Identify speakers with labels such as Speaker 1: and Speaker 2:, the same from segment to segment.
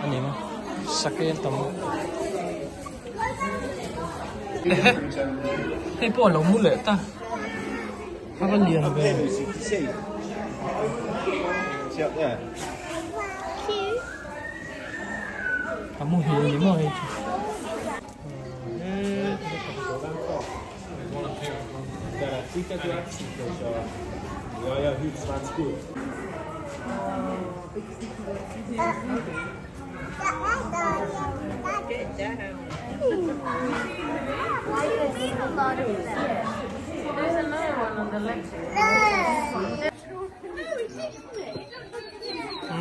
Speaker 1: a ni maw sakei an tam ehe hei pawh a lo mu leh ta a va lian ve. A muhil ni maw hei chu.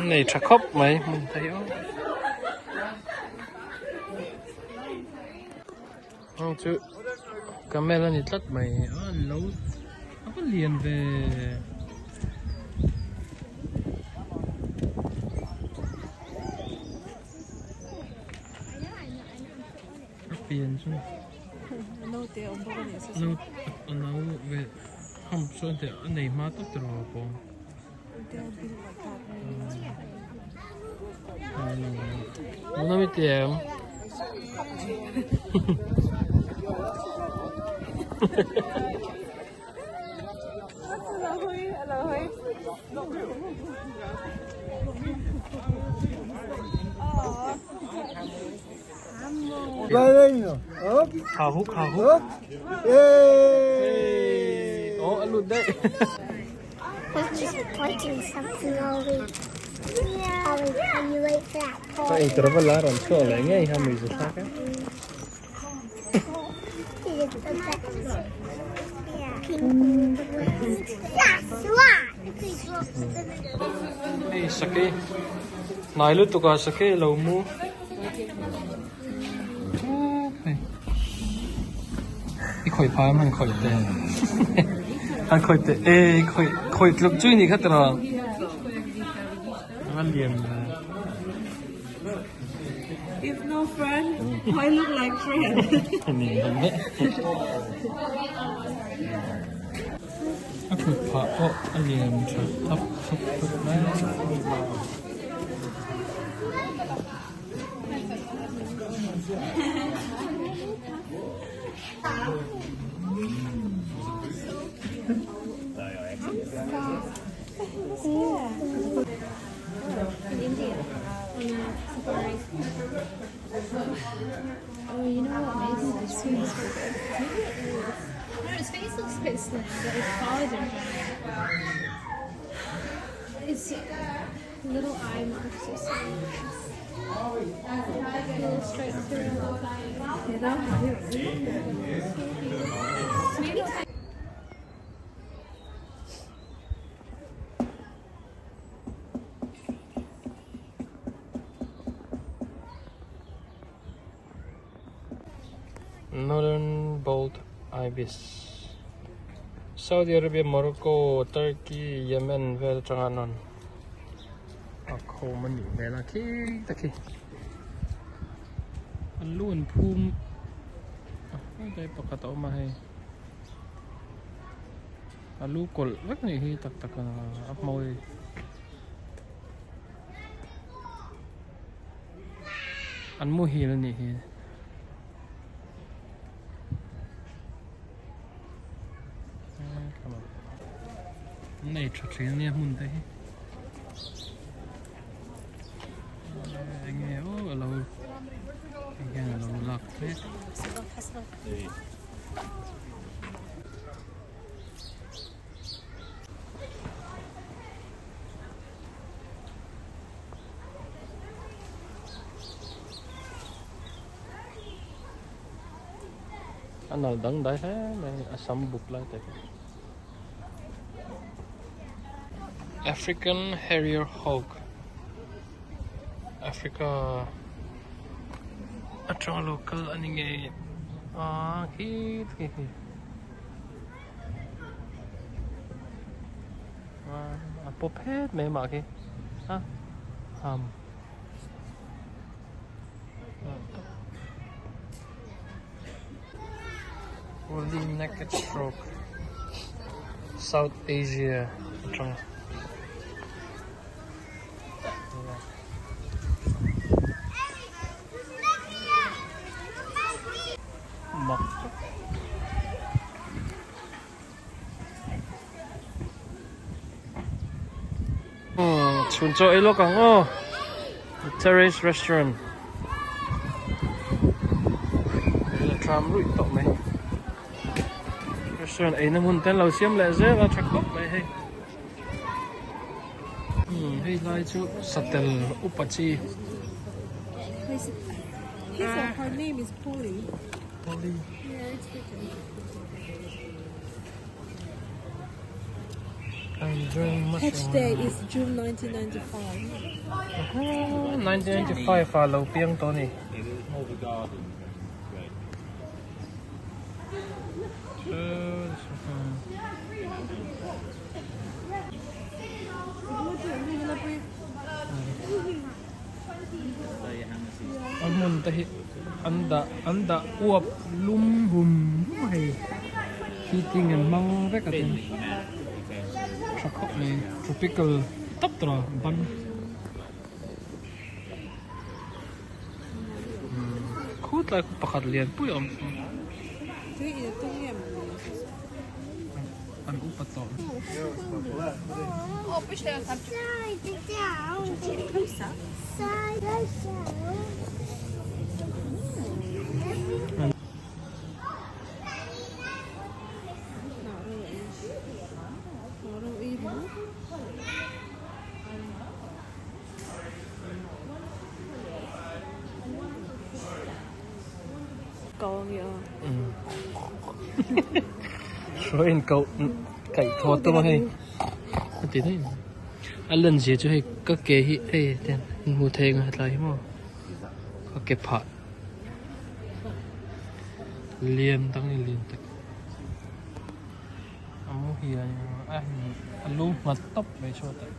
Speaker 1: Nei tha khawp mai hmun te hi aw. Heng chu camel a ni tlat mai a lo a va lian ve. A pian chu a no ve hump chuan teh a nei hma tak tiraw pawng. Muna mi tiam. Hau huk hau huk. Oh, a lut daih. Ka ei tur ava la rawn chhuak leh ngei kha mui zu thlak e. Hei sakei hnai lutuk ah sakei a lo mu hei i khawih phai hman khawih te an khawih te e khawih khawih tluk chui ni kha tiraw a lian ve.
Speaker 2: If no friend, why look like friend?
Speaker 1: A kut phah pawh a lian tha thap thup thup mai a. Northern Bald Ibis Saudi Arabia, Morocco, Turkey, Yemen vel atanga an rawn a khawm a nih hmel a khi ta khi an lu an phum a helai pakhat a awm a hei a lu kawlh vek a nih hi tak tak a a hmawi. An muhil a nih hi. Nei tha thin ania hmun te hi. Enge aw alo hei hian alo lak mek. A nal dang dai hle mai a sam buk lai te hi. African Harrier Hawk Africa atanga lo kal a ni ngei a khi khi khi. A pawp het mai mah khi a ham Woolly naked frog South Asia atang. Chhun chaw ei lawk ang aw. The Terrace Restaurant. La tram ruih tawh mai. Restaurant eina hmun te an lo siam leh zel a tha khawp mai hei. Hmm hei lai chu satel upa chi.
Speaker 2: His or her name is Polly.
Speaker 1: Polly.
Speaker 2: Yeah, it's written. Hatch day is June 1995.
Speaker 1: 1995 ah lo piang tawh a ni. A hmun te hi an dah an dah uap lum hum hum a hei heating an hmang vek a tin tha khawp mai tropical tawp tawh a ban khutlai khu pakhat lian pui a awm an upa tawh. Hruaiin koh kaih thaw tum a hei a ti daih mai a lan zia chu hei ka ke hi hei ten hmu thei ang hetlai hi maw ka ke phah lian tak a ni lian tak a muhil a a lu nghat tawp mai chhuatah.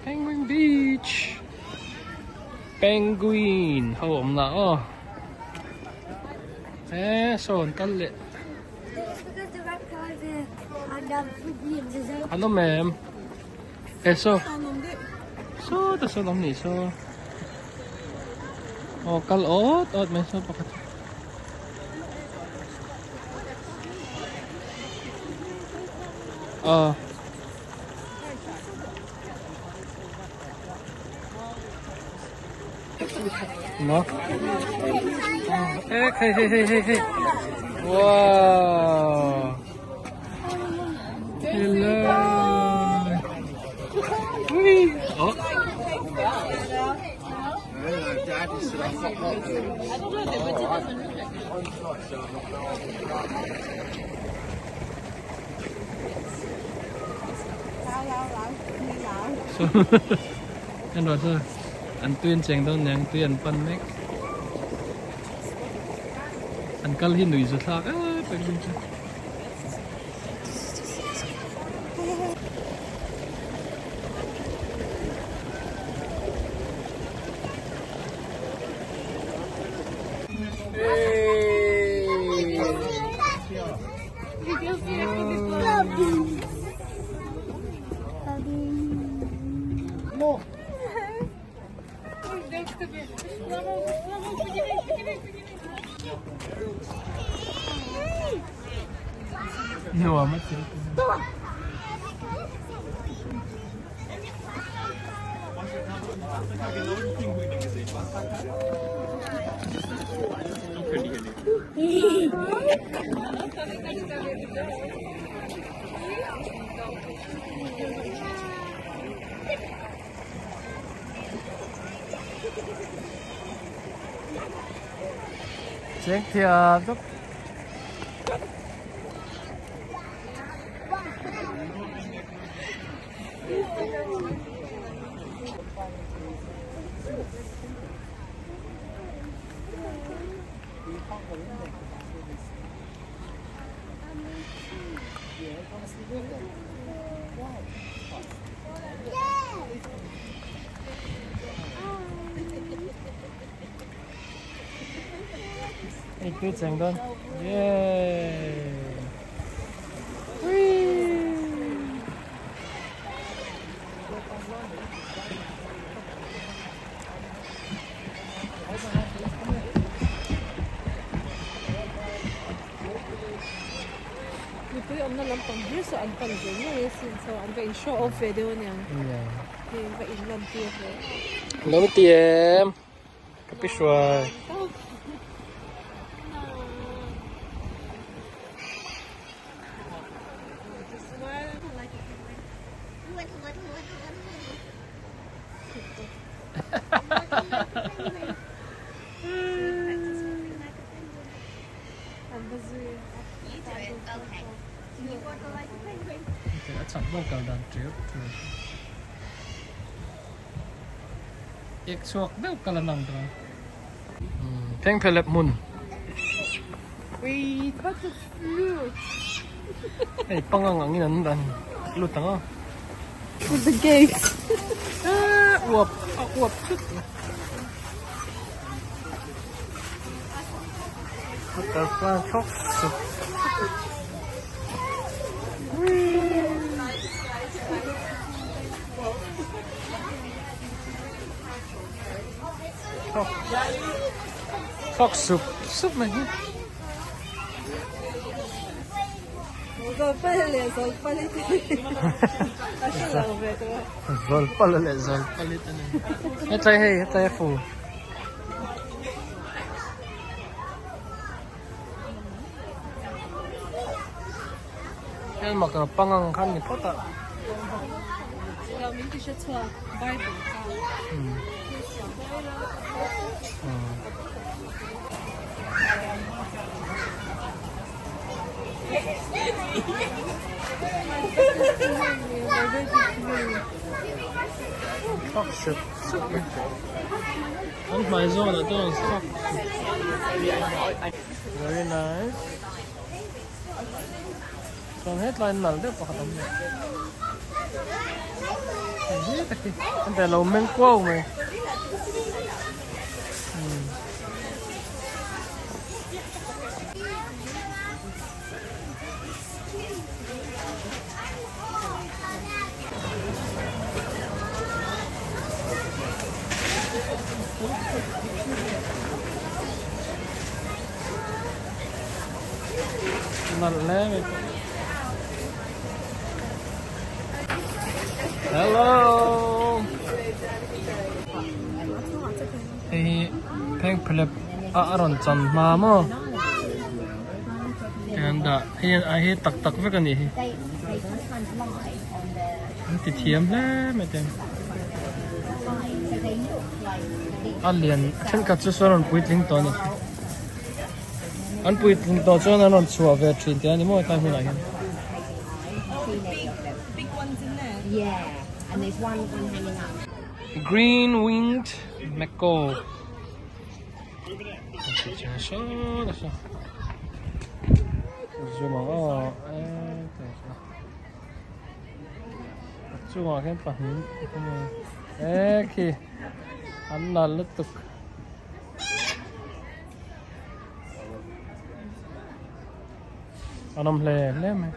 Speaker 1: Penguin Beach Penguin ho awm na aw e saw an kal leh an awm em e saw saw ta sawn awm nih saw aw kal awt awt mai saw pakhat. Aw. Maw? Eh, hei, hei, hei, hei, hei. Wow. Hello. Ui. Oh. En rawh chu an tui an cheng dawn nen tui an pan mek an kal hi nuih za thlak em em chu. Nuam a ti. Cheng thiam chawp. Hei tui cheng dawn. Yay! Whee!
Speaker 2: Naupang hlir saw an pan ve ngei asin so an va in show off ve deuh aniang. Hei va in lan tir hle.
Speaker 1: Lo ti em? Ka pi hruai. A chak bawk kal dan teuh teuh. Ek chhuak deuh kal an ang tawh. Pheng phelep hmun. Hei pangang angin an dan lut ang a.
Speaker 2: With the gate.
Speaker 1: Uap a uap thut. Butterfly thlawk sup. Thlawk thlawk sup sup mai hi. Zawlpala leh zawlpali te ni. Hetlai hei hetlai a fu. Hel mak pangang khan ni phawt a. Thak sep sep mai. An hmai zawn ah chuan thak sep Very nice. Chuan hetlai nal deuh pakhat a awm leh. Hei hi tak hi an teh lo meng kuau mai. Nalh hle mai pawh. Hello. Hei hi phengphehlep a a rawn chan hma maw an dah hei a hi tak tak vek a nih hi an ti thiam hle mai te a lian thenkhat chu sawn rawn puitling tawh a ni an puitling tawh chuan an rawn chhuah ve thin tih a ni maw hetlai hmunah hian. Green winged macaw a chungah khian pahnih e khi an nalh lutuk. An awm hle hle mai.